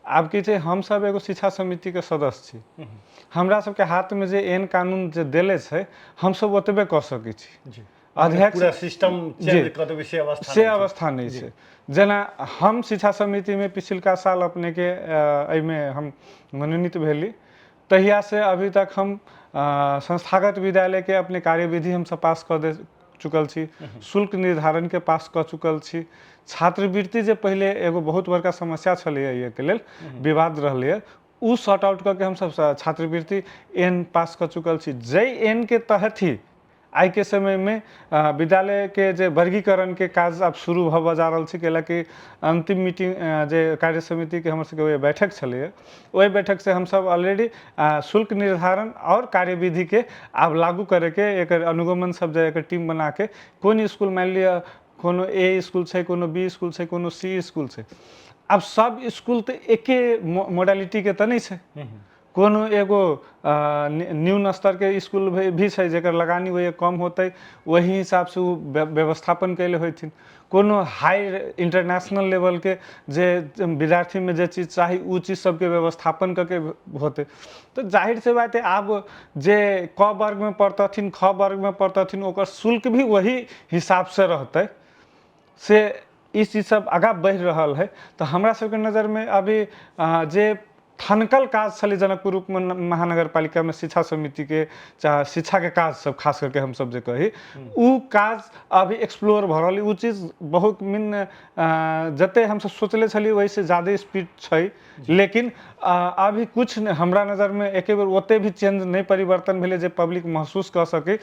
आब की छै, हमसब एगो शिक्षा समितिके सदस्य छी। हमरा सबके हाथमे जे एहन कानून जे देले छै, हमसब ओतबे कऽ सकै छी। अध्यक्ष पूरा सिस्टम चेंज कऽ देबै से अवस्था से अवस्था नहि छै। जेना हम शिक्षा समितिमे पिछुलका साल अपनेके एहिमे हम मनोनीत भेली, तहियासँ अभी तक हम संस्थागत विद्यालयके अपने कार्यविधि हमसब पास कऽ दे चुकल छी, शुल्क निर्धारणके पास कऽ चुकल छी। छात्रवृत्ति जे पहिले एगो बहुत बड़का समस्या छलैए, एहिके लेल विवाद रहलैए, ओ सॉर्ट आउट कऽ के हमसब छात्रवृत्ति एन पास कऽ चुकल छी, जाहि एनके तहत ही आइके समयमे विद्यालयके जे वर्गीकरणके काज आब शुरू भऽ जा रहल छै। कैलाकि अन्तिम मीटिंग जे कार्य समितिके हमर सबके बैठक छलैए, ओहि बैठकसँ हमसब ऑलरेडी शुल्क निर्धारण आओर कार्यविधिके आब लागू करैके एकर अनुगमन सब जे एकर टीम बनाके कोन इसकुल, मानि लिअ कोनो ए इसकुल छै, कोनो बी इसकुल छै, कोनो सी इसकुल छै, आब सब इसकुल तऽ एके मोडालिटीके तऽ नहि छै। कोनो एगो न्यून स्तरके इसकुल भी छै, जकर लगानी ओहि कम होतै, ओहि हिसाबसँ ओ व्यवस्थापन कयले होथिन। कोनो हाई इंटरनेशनल लेवलके जे विद्यार्थीमे जे चीज चाही, ओ चीज सबके व्यवस्थापन कऽ के होतै। तऽ जाहिर सी बात है, आब जे क वर्गमे पढ़तथिन, ख वर्गमे पढ़तथिन, ओकर शुल्क भी वही हिसाबसँ रहतै। से ई चीज सब आगाँ बढ़ि रहल है। तऽ हमरा सबके नजरमे अभी जे ठनकल काज छलै जनकपुर उप महानगरपालिकामे शिक्षा समितिके, चाहे शिक्षाके काज सब खास करके हमसब जे कही, ओ काज अभी एक्सप्लोर भऽ रहल। ओ चीज बहुत मिन जते हमसब सोचले छलियै, ओहिसँ ज्यादे स्पीड छै। लेकिन अभी कुछ हमरा नजरमे एके बेर ओते भी चेंज नहि, परिवर्तन भेलै जे पब्लिक महसूस कऽ सकै।